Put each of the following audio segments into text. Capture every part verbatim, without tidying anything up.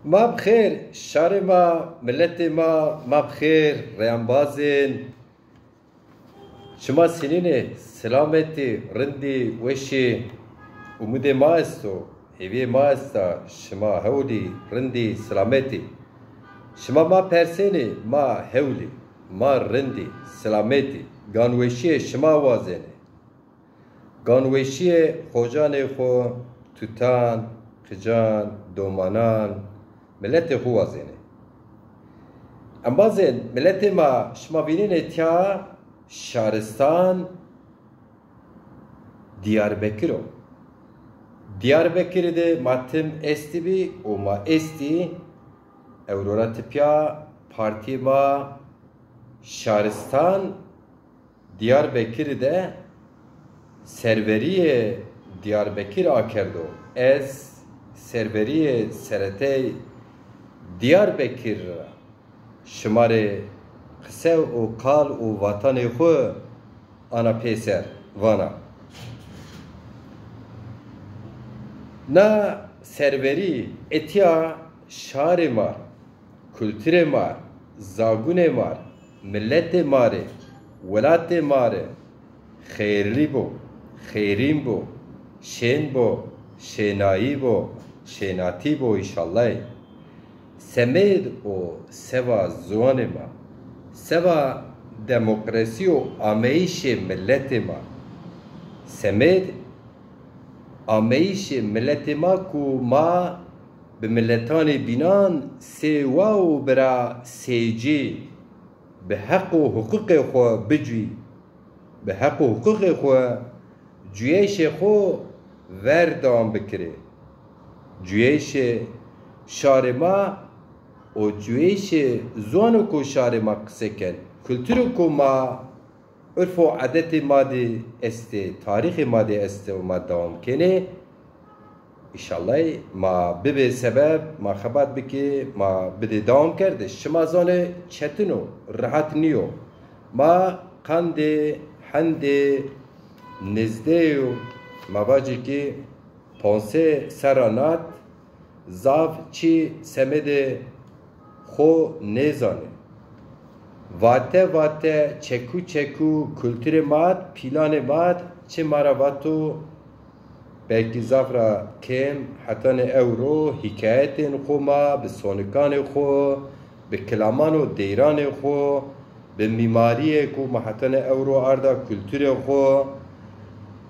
Ma bi xêr, şarê ma, miletê ma, ma bi xêr, reyambazên. Şima senîn ê, silametî, rindî, weşî? Umudê ma esto, hêvîyê ma esta, şima hewl î, rindî, silametî. Şima ma persênî, ma hewl î, ma rindî, silametî, ganweşîyê şima wazênê. Ganweşîyê xocanê xo, tutan, qican, domanan, miletê xo wazênê. Embazên, miletê ma, şima vînenê tîya şaristan Diyarbekir o. Diyarbekirî de ma tim estîbî û ma estî. Ewro ra tipîya partîyê ma şaristan Diyarbekirî de serverîyê Diyarbekir akerdo. Ez serverîyê seretey Diyarbekir ra şima rê qise û qal û vatanê xwu ana pêser, vana. Na serverî etîya şarê ma, kulturê ma, zagunê ma, miletê ma rê, welatê ma rê xeyrlî bo, xeyrîn bo, şên bo, şênayî bo, şênatî bo înşallahî. Semêd û seva ziwanê ma, seva demokrasî û ameyîşê miletê ma, semêd ameyîşê miletê ma ku ma bi miletanê bînan sêwa û bira sêcî bi heq û huqûqê xwu bicûyî, bi heq û huqûqê xwu cuyeyşê xwu ver dewam bikirê. Cuyeyşê şarê ma û cuyeyşê ziwano ku şarê ma qise ken, kulturo ku ma, urf û edetê ma de estê, tarîxê ma de estê û ma dewam kenê. Înşallahî ma bibê sebeb, ma xebat bikê, ma bidê dewam kerde. Şima zanê çetin o, rehet nîyo. Ma qandê, hendê, nizdê yo, ma vacê ki ponse serra nat, zaf çî semedê xo nêzanê. Vate vate, çekû çekû kulturê ma d, pîlanê ma d çi ma ra vato, belkî zaf ra kêm, hetanê ewro hîkayetên xo ma bi sonikanê xo, bi kilaman û deyranê xo, bi mîmarîyê ku ma hetanê ewro arda kulturê xo,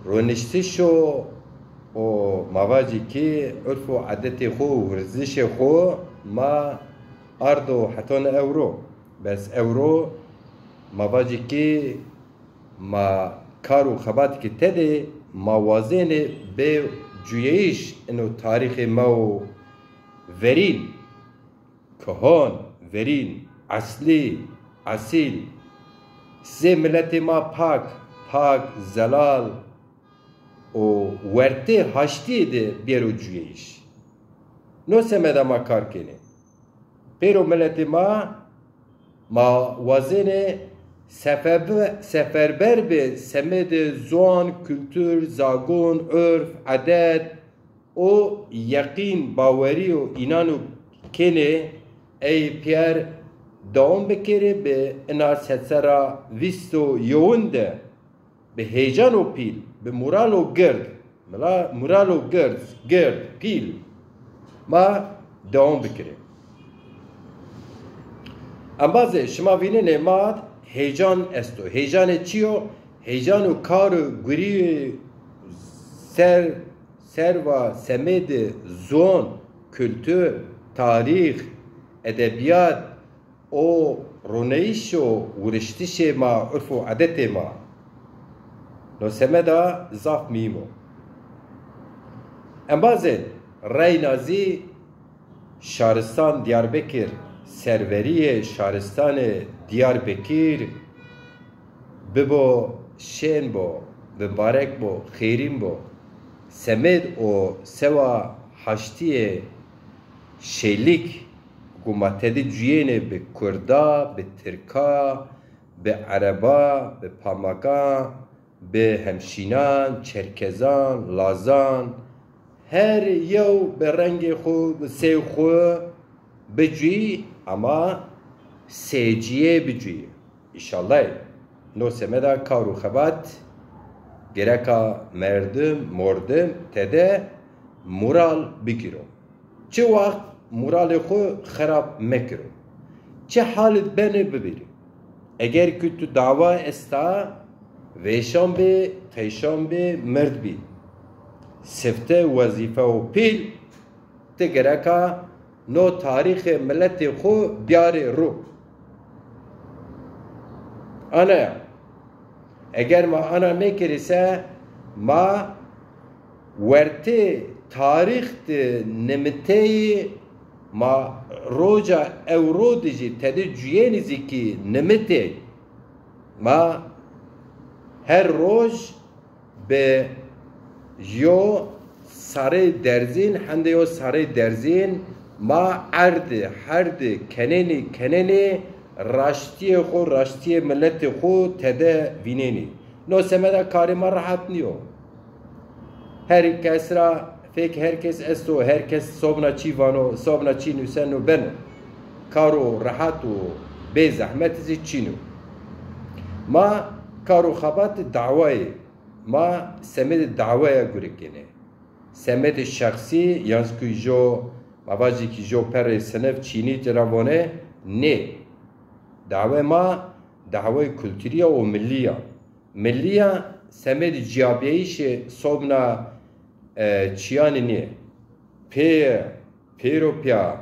roniştiş o û ma vacî kî urf û edetê xo û wirzişê xo ma ardo hetanê ewro. Bes ewro ma vacî kî ma kar û xebat ki tede ma wazêne bê cuyeyîş ino tarîxê ma û verîn, kihon, verîn, eslî, esîl, zê miletê ma pak, pak, zelal û wertê haştîyê de bêro cuyeyîş. No semeda ma kar kenê. Pêro miletê ma, ma wazêne seferbe-, seferber bê semedê ziwan, kultur, zagon, urf, edet û yeqîn, bawerî û înano kenê ey pîyer dewam bikerê bi ina sed serra vîst û yewin de. Bi heyecano pîl, bi moralo gird, mila-, moralo gird, gird, pîl ma dewam bikirê. Embazê, şima vînenê ma heyecan esto. Heyecanê çi yo? Heyecan û kar û gurî ser, serva semêdê zon, kultur, tarîx, edebîyat, o roneyîş û wiriştişê ma, urf û edetê ma. No semeda zaf muhîm o. Embazên, reyna zî şaristan Diyarbekir, serverîyê şaristanê Diyarbekir bibo, şên bo, mibarek bo, xêrîn bo. Semêd û sewa haştîyê şêlîk ku ma tedi cuyênê bi kurda, bi tirka, bi ereba, bi pamakan, bi hemşînan, çerkezan, lazan, her yew bi rengê xwu, bi sey xwu, Bicuyî ama sêcîyê bicuyî. Înşallah no semeda kar û xebat gereka merdim, mordim tede mural bigîro. Çi waxt muralê xwu xerab mekiro. Çi hal id benê bibîrî. Eger ki tu dawa esta, vêşan bê, qeyşan bê, mird bî. Sifte wezîfeyo pîl, ti gereka no tarîxê miletê xwu biyarê ro. Ana ya. Eger ma ana nêkerî se, ma wertê tarîx di nimiteyî, ma roca ewro di jî tedi cuyenî zî kî nimitey. Ma her roj bi yo sarê derzîn, hende yo sarê derzîn ma erdi, herdi kenênî, kenênî raştîyê xo, raştîyê miletê xo tede vînênî. No semeda karê ma rehet nîyo. Her kes ra fêk her kes esto, her kes sobna çî vano, sobna çî nuseno beno. Karo rehet û bê zehmet zî çîn o. Ma karo xebat dawayê, ma semedê dawaya gure kenê. Semedê şexsî yan zî ku jo, ma vajî ki jo perrê sinif çînî ci ra vone, nê. Dawe ma, dawayê kulturî ya û millî ya. Millî ya semedê cîyabîyayîşê sobna, e, çîyanî nîyê. Pê, pêro pîya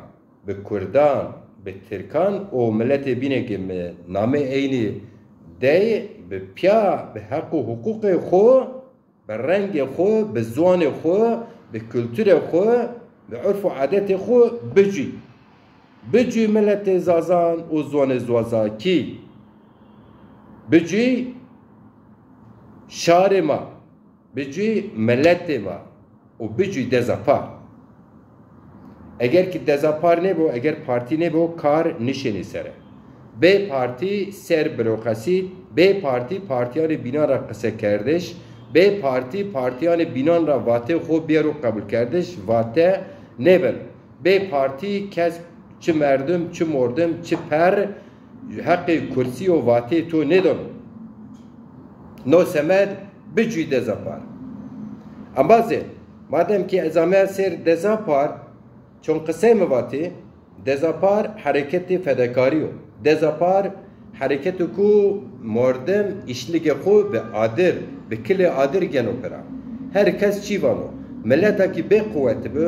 bi kurdan, bi tirkan û miletê bînê ke mi namê eynî dey, bi pîya, bi heq û huqûqê xo, bi rengê xo, bi ziwanê xo, bi kulturê xo, bi urf û adetê xo bicûy. Bicûy miletê Zazan û ziwanê Zazakî. Bicûy şarê ma. Bicûy miletê ma. Û bicûy deza par. Eger ki deza par nêbo, eger partî nêbo, kar nişênî sere. Bê partî ser burokrasî, bê partî partîyanê bînan ra qisekerdiş, bê partî partîyanê bînan ra vatê xo bêro qebulkerdiş, vate nêbeno. Bê partî kes çi merdim, çi mordim, çi per heqê kursî û vatê to nêdano. No semed bicûy deza par. Embazê, madem ki ez ameya ser deza par, çon qisey mi vatê, deza par hereketê fedekarî yo. Deza par hereketo ku mordim îşligê xo bi adir, bi kilê adir geno pira. Her kes çî vano, mileta ki bê quwet bi,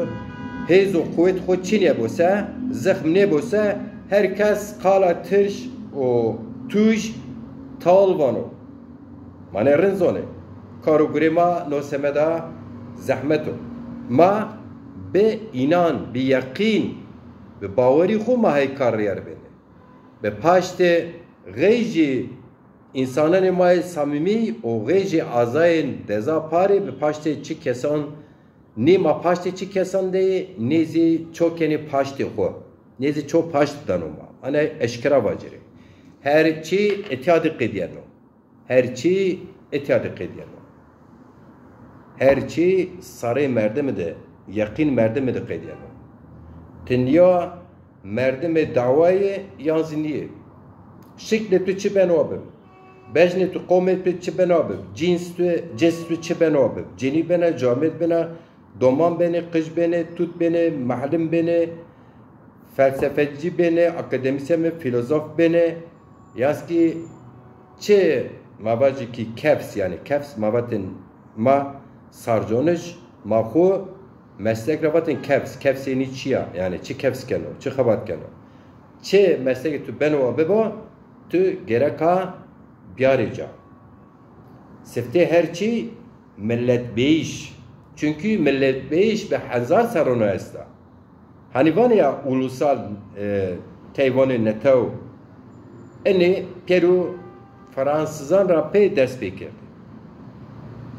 hêz û quwet xo çinye bo se, zexm nêbo se, her kes qala tirş û tuj tal vano. Ma nê rind zonê. Kar û gurê ma no semeda zehmet o. Ma bi înan, bi yeqîn, bi bawerî xo ma hey kar rîyer benê. Bi paştê xencî însananê ma yê samîmî û xencî azayên deza parî bi paştê çi kesan, nê ma paştê çi kesan de yê, nê zî ço kenê paştê xo, nê zî ço paşt dano ma. Ana eşkera vacirê. Her çî etya de qedîyeno. Her çî etya de qedîyeno. Her çî sarê merdimî de, yeqîn merdimî de qedîyeno. Ti nîya merdimê dawayê yan zî nîyê. Şiklê tu çi beno bib. Bejnê tu, qomê tu çi beno bib. Cîns tu, cins tu çi beno bib. Cinî bena, camêrd bena, doman benê, qij benê, tut benê, melim benê, felsefecî benê, akademîsyen benê, fîlozof benê, yan zî ki çi ma vajî ki kefs, yanî kefs ma vatên ma sarconij, ma xwu meslek ra vatên kefs. Kefsê nî çi ya? Yanî çi kefs keno, çi xebat keno? Çi meslekê tu beno wa bibo, tu gereka biyarê ca. Siftê her çî miletbêyîş. Çunkî miletbêyîş bi hezar serran o esta. Hanî vanê ya ulusal, e, tey vanê netew. Enê pêro Fransizan ra pê dest pê kerdê.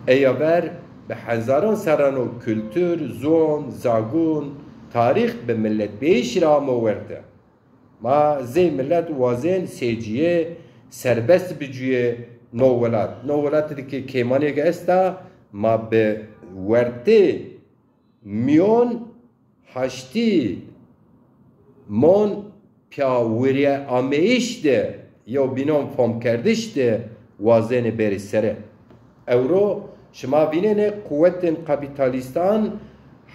Eya ver bi hezaran serran o kultur, zon, zagun, tarîx bi miletbêyîşî ra amo werte. Ma zey milet wazên sêcîyê, serbest bicuyê no welat. No welat di ki keymanêk esta, ma bi wertê mîyon haştî Mon pîya wirye ameyîş de, yewbînon fomkerdiş de wazenê berî sere. Ewro şima vînenê quwetên kapîtalîstan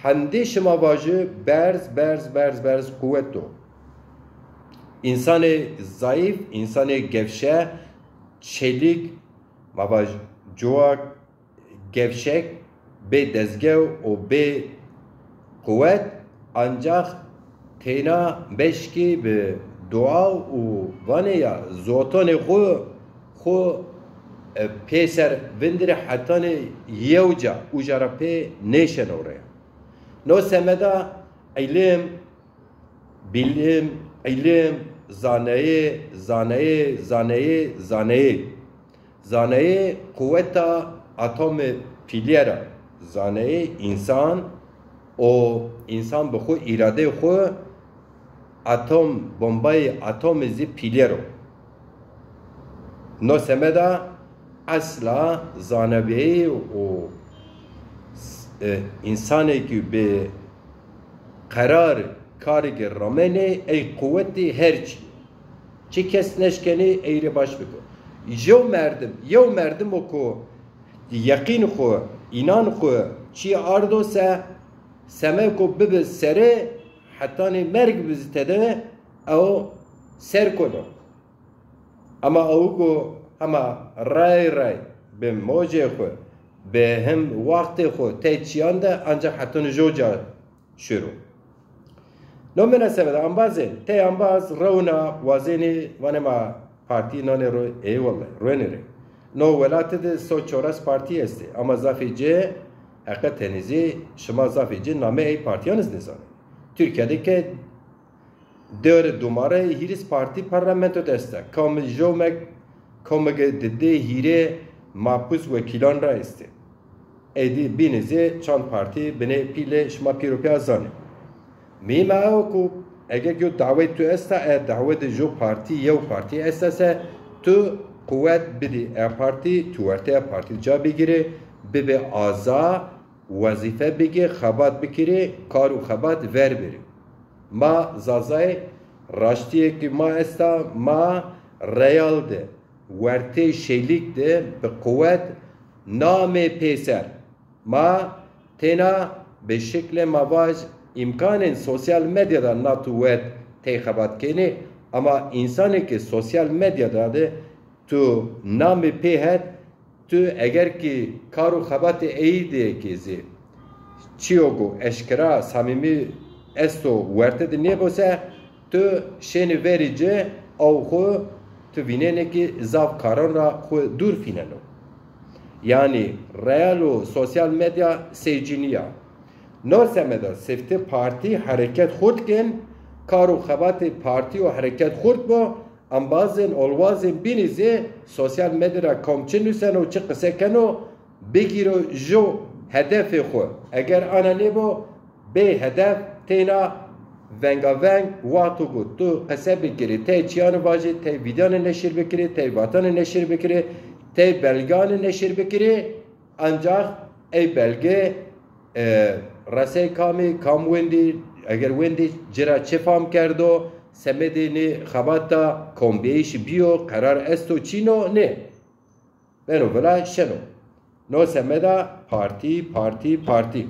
hendê şima vajî berz, berz, berz, berz quwet o. Însanê zayîf, însanê gevşe, çelîk, ma vaj cuwa gevşek, bê dezgew û bê quwet, ancax teyna beşkî bi dua û vanê ya zotonê xwu, xwu, e, pêser vindirê hetanê yew ca, uca ra pê nêşeno rê. No semeda îlim, bîlim, îlim, zanayê, zanayê, zanayê, zanayê. Zanayê quweta atomê pîlyer a. Zanayê însan û însan bi xwu îradeyê xwu atom, bombayê atomê zî pîlyer o. No semeda esla zanebeyî û s-, e, însanê ki bi qerar karê ki ramenê ey quwetî her çî. Çi kes neşkenê ey rê baş biko. Jew merdim, yew merdimo ku yeqîn xwu, înan xwu çî ardo se, semeko bibi serê, hetanê merg bi zî tede ew ser kono. Ama ew ku hema ray ray bi mocê xwu, bi him waxtê xwu tey çîyan de ancak hetanê jo ca şiro. No minasebet de embazê, tey embaz rewna wazenî vanê ma partî nanê ro, eyvallah, rwenê rê. No welatî de so çoras partî estê, ama zafê ci, heqetenî zî şima zafê ci namê ey partîyan iz nizanê. Türkiye de ke dewrê dumare hîris partî parlamento de esta. Kam jomek, komege didê hîrê mapus wekîlan ra estê. Ey dî bînî zî çand partî binê pîlê şima pîro pîya zanê. Mîma ew ku eger yo dawey tu esta, e dawe de jo partî, yew partî esta se, tu quwet bidî e partî, tu wertê e partî ca bigîrê, bibê aza, wezîfe bigê, xebat bikirê, kar û xebat ver birê. Ma Zazayê raştîyê ki ma esta, ma real de, wertê şêlîk de bi quwet namê pêser. Ma têna bi şiklê ma vaj îmkanên sosyal medya de na tu wet tey xebat kenê, ama însanê ki sosyal medya de de tu namê pê het, tu eger ki kar û xebatê ey de ki zî çîyo ku eşkera samîmî esto werte de nêbo se, tu şênî verî ci, aw xwu tu vînenê ki zaf karan ra xwu dûr fîneno. Yanî real û sosyal medya seycînî ya. No semeda sifte partî hereket xurt kin, kar û xebatê partî û hereket xurt bo, embazên olwazên bînî zî sosyal medya ra kom çi nuseno, çi qise keno, bigîro jo hedefê xwu. Eger ana nêbo, bê hedef têna vengaveng, wexto ku tu qise bikirî, tey çîyanê vajî, tey vîdyanê neşir bikirî, tey vatanê neşir bikirî, tey belganê neşir bikirî, ancax ey belge, e, resey kamî, kam wendî, eger wendî ci ra çi fam kerdo, semedê nê xebata kombîyayîşî bîyo, qerar esto çîn o, nê. Beno vila şeno. No semeda partî, partî, partî.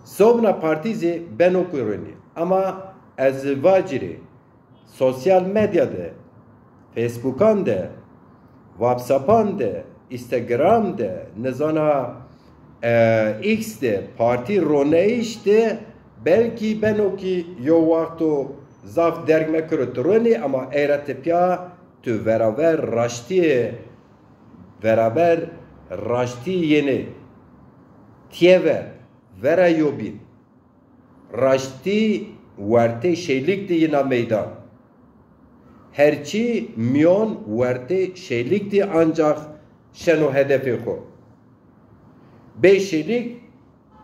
Zobna partî zî beno ku rûnî. Ama ez vacirî, sosyal medya de, Facebookan de, WhatsAppan de, Instagram de, nizana, e, X de, partî roneyîş de, belkî beno ki yo wexto zaf derg mekiro tu ronî, ama ey ra tepya tu veraver raştîye, veraver raştî yenê tîye ver, vera yobîn. Raştî wertê şêlîk de yina meydan. Her çî mîyon wertê şêlîk de ancax şeno hedefê xo. Bê şêlîk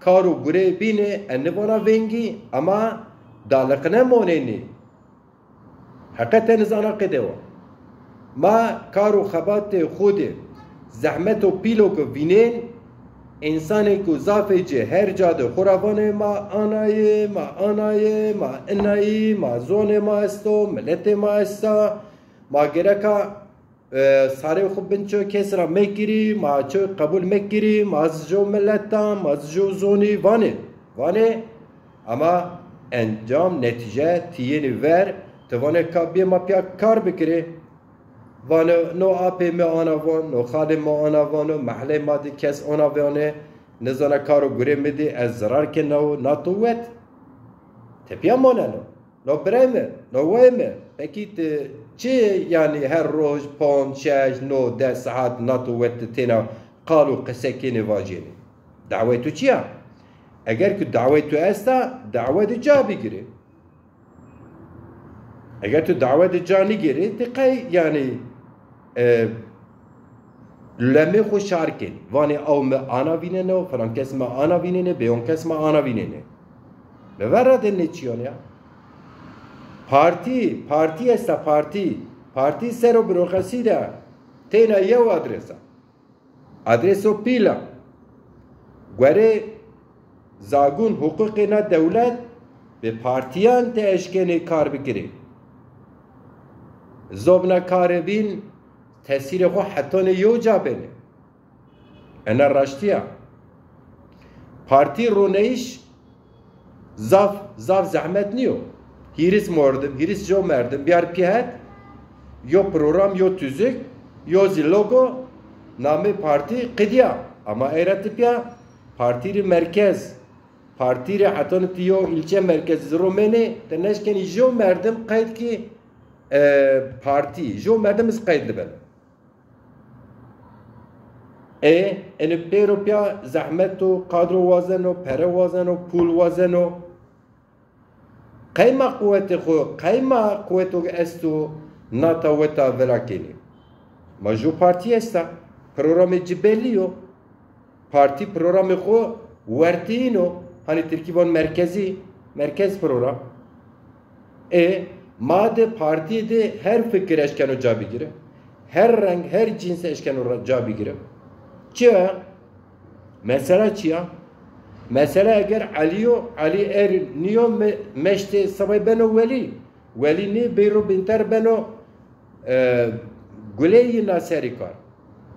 kar û gureyê bînê, e nivana vengî, ema daliqine monênî. Heqeten zana qedê wa. Ma kar û xebatê xo de zehmet û pîlo ke vînên, Însanê ku zafê ci her ca de xwu ra vanê ma ana yê, ma ana yê, ma ina yî, ma zonê ma esto, miletê ma esta, ma gereka, e, sarê xwu bin ço kes ra mekirî, ma ço qebul mekirî, ma zi jo milet a, ma zi jo zonî vanê, vanê. Ama encam, netîce ti yenî ver, ti vanê ka biyê ma pîya kar bikirê. Vano, no apê mi ana van, no xalê mi ana vano, mehlê ma de kes ana vanê, nizana karo gurê mi de ez zirar kena û na to wet. Tepîya maneno. No birê mi, no wayê mi. Pekî ti çi, yanî her roj panc, şeş, no, des saet na to wet de têna qal û qise kenê vajênê? Dawayê to çi ya? Eger ki dawayê to esta, dawa de ca bigirê. Eger tu dawa de ca nigêrê, ti qey, yanî, e, lemê xwu şar kenî. Vanê ew mi ana vîneno, filan kes mi ana vînenê, beyon kes mi ana vînenê. Mi ver ra de nê çîyan ya. Partî, partî esta partî. Partî ser o burokrasî de têna yew adres a. Adreso pîl a. Guerê zagun huquqê na dewlet bi partîyan ti eşkenê kar bikirê. Zobna karê bîn tesîrê xwu hetanê yew ca benê. Ena raştî ya. Partî roneyîş zaf, zaf zehmet nîyo. Hîris mordim, hîris jo merdim biyar pî het, yo program, yo tüzük, yo zî logo, namê partî qidîya. Ama ey ra ti pîya partî rê merkez, partî rê hetanî ti yo îlçe merkez zî romenê, ti neşkenî jo merdim qeyd kî, e, partî, jo merdim iz qeyd bibeno. E, ene pêro pîya zehmet o, kadro wazeno, pere wazeno, pul wazeno. Qey ma quwetê xwu, qey ma quweto ke esto, nata weta vila kenê? Ma ju partî esta. Programê ci bellî yo. Partî programê xwu werteyîn o. Hanî tirkî van merkezî, merkez program. E, ma de partî de her fikir eşkeno ca bigire. Her reng, her cins eşkeno ra-, ca bigire. Çi ya? Mesela çi ya? Mesela eger Elî yo, Elî er nîyo me-, meştê sebay beno Welî. Welî nê bêro bînter beno, e, Gulê yîna serî kar.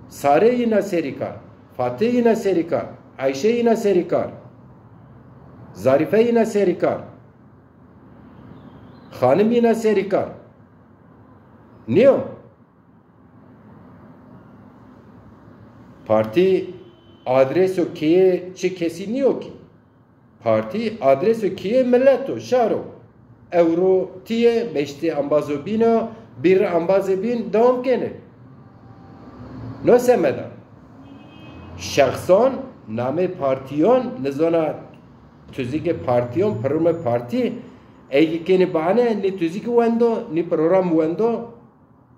Sarê yîna serî kar. Fatê yîna serî kar. Eyşe yîna serî kar. Zarîfe yîna serî kar. Xanim yîna serî kar. Nîyo? Partî adreso keyê çi kesî nîyo kî. Partî adreso keyê milet o, şar o. Ewro tîye, meştê embazê bîn o, bîr embazê bîn dewam kenê. No semeda. Şexsan namê partîyan, nizana tuzîkê partîyan, programê partî, ey kî kenê bahane, nê tuzîkî wendo, nê program wendo,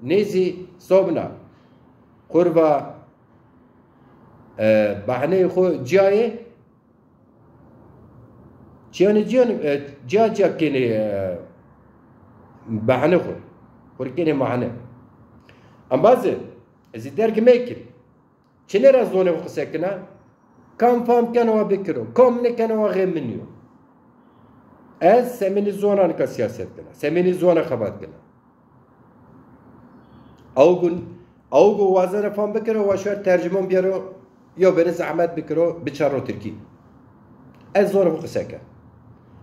nê zî sobna. Qurva, e, bahaneyê xwu ciyayê, çiyanê ciyan, e, ciya ciya kenê, e, bahane xwu. Xwu rê kenê mahane. Embazê, ez zî derg mekir. Çinê ra zonê xwu qise kena? Kam fam keno wa bikiro, kam nêkeno wa xê min yo. Ez semênî zona nika sîyaset kena, semênî zona xebat kena. Awgun, awgu wazena fam bikiro, wa şwer tercumon biyero, yo beni zehmet bikiro, biçaro tirkî. Ez zonê xwu qise ke.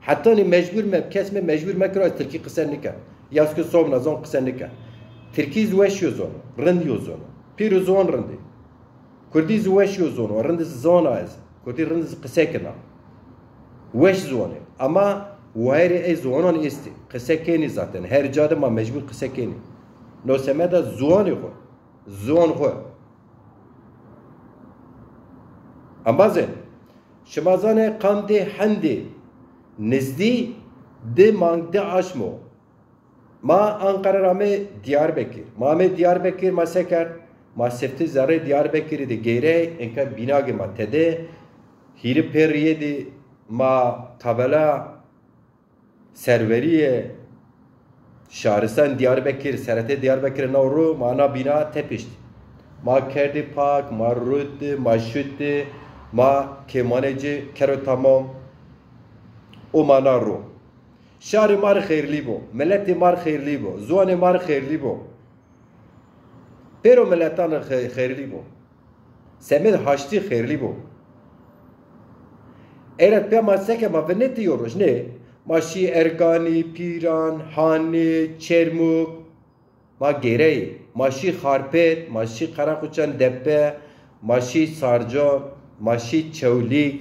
Hetanî mecbur me, kes me mecbur mekiro, ez tirkî qise nike. Yaz ki sobna zon qise nike. Tirkî zî weş yo zono, rind yo zono. Pîr û ziwan rindî. Kurdî zî weş yo zono, rind zî zona ez. Kurdî rind zî qise kena. Weş ziwanê. Ama wayirê ey ziwanan estî. Qise kenî zaten. Her ca de ma mecbur qise kenî. No semeda ziwanê xwu. Ziwan xwu. Embazê, şima zanê qandê hendê nizdî di mang di aşm o. Ma Anqara ra amê Diyarbekir. Ma amê Diyarbekir, ma se kerd? Ma sifti zerrê Diyarbekirî de geyrey, enka bînagê ma tede, hîrê pêrî yê de ma tabela serwerîyê şaristan Diyarbekir, seretê Diyarbekir naw ro, ma na bîna tepişt. Ma kerdî pak, ma rût di, ma şut di, Ma kêmanê ci kero tamam û ma na ro. Şarê ma rê xeyrlî bo, miletê ma rê xeyrlî bo, ziwanê ma rê xeyrlî bo. Pêro miletan rê xe-, xeyrlî bo. Semêd haştî xeyrlî bo. Ey ra pîya ma seke ma vinetî yo roj nê. Ma şî Erkanî, Pîran, Hanî, Çermûg, ma gêreyî. Ma şî Xarpêt, ma şî Qereqoçan Depe, ma şî Sarcan, ma şî Çewlîg.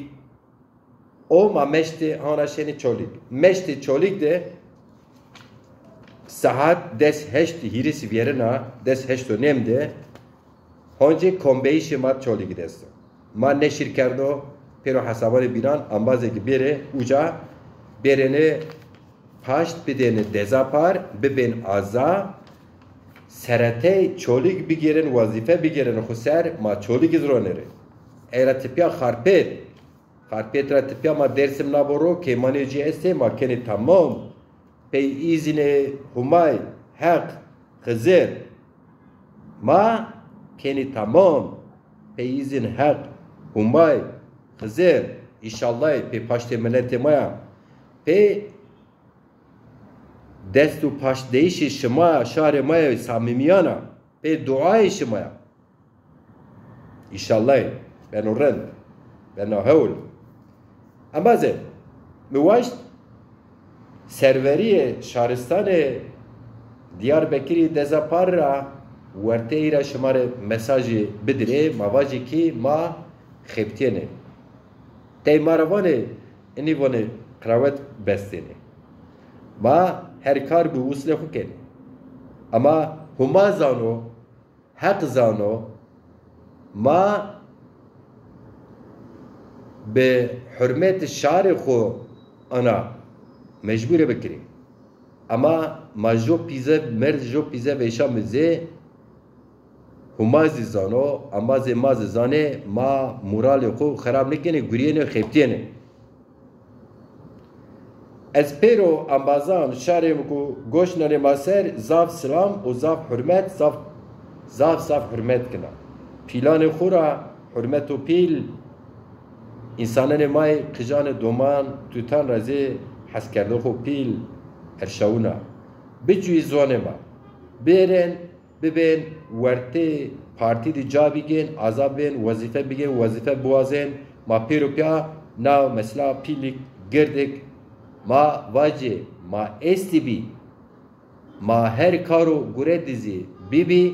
O ma meştê hana şenê Çolîg. Meştê Çolîg de saet des heşt hîris vîyerina, des heşt û nêm de honcê kombeyîşê ma Çolîg de esto. Ma neşir kerdo, pêro hesabanê bînan, embazê ki bêrê uca, bêrêne paşt bidêne dezapar, bibên aza, seretey Çolîg bigêrên, wezîfe bigêrên xwu ser, ma Çolîg iz ronê rê. Ey ra tipîya Xarpêt, Xarpêt ra tipîya ma Dêrsim nabo ro, kêmanê ci estê, ma kenê tamam. Pey îzînê Humay, Heq, Xizir. Ma kenê tamam. Pey îzîn Heq, Humay, Xizir. Înşallahê pê paştê miletê ma ya. Pê dest û paştdeyîşê şima ya, şarê ma ya, samîmîyan a. Pê duayê şima ya. Înşallahê beno rind, beno hewl. Embazê, mi waşt serverîyê şaristanê Diyarbekirî Dezapar ra werteyî ra şima rê mesajî bidirê, ma vajî kî ma xebitîyenê. Tey ma ra vanê, inî vanê qirewet bestênê. Ma her kar bi uslê xwu kenê. Ema Huma zano, Heq zano, ma bi hurmetê şarê xwu ana mecbûrê bikirî. Ema ma jo pîze merd, jo pîze vêşa mi zê Huma zî zano, embazê ma zî zanê, ma moralê xwu xirab nêkenê, gurîyenê, xebitîyenê. Ez pêro embazan, şarê mi ku goş nanê ma ser, zaf silam û zaf hurmet, zaf, zaf, zaf hurmet kena. Pîlanê xwu ra hurmet û pîl, însananê ma yê qijanê doman, tutan ra zî heskerdê xwu pîl erşawina. Bicûyî ziwanê ma. Bêrên, bibên wertê partî de ca bigên, aza bên, wezîfe bigên, wezîfe biwazên. Ma pêro pîya na mesela pîlik, girdik, ma vacê, ma estî bî, ma her karo gure de zî bibî,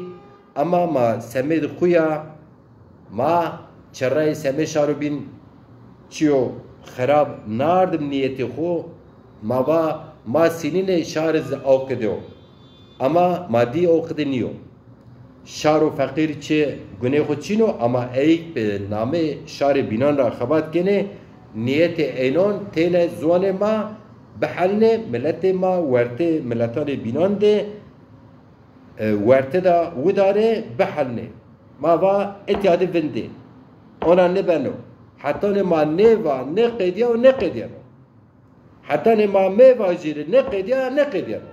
ema ma semêd xwu ya, ma çirayê semê şaro bîn çîyo xirab nardim nîyetê xwu, ma va ma sînînê şarê zî awqidê o. Ema ma dî awqidê nîyo. Şaro feqîr çi gunê xwu çin o, ema eyk bi namê şarê bînan ra xebat kenê, nîyetê eynon têne ziwanê ma bihelnê, miletê ma wertê miletanê bînan de, e, werte de widarê bihelnê. Ma va etya de vindê. Ona nêbeno. Hetanê ma nêva, nêqedîya û nêqedîyeno. Hetanê ma mêvajîrê, nêqedîya, nêqedîyeno.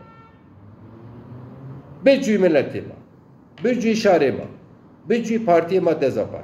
Bicûyî miletê ma. Bicûyî şarê ma. Bicûyî partîyê ma Dezapar.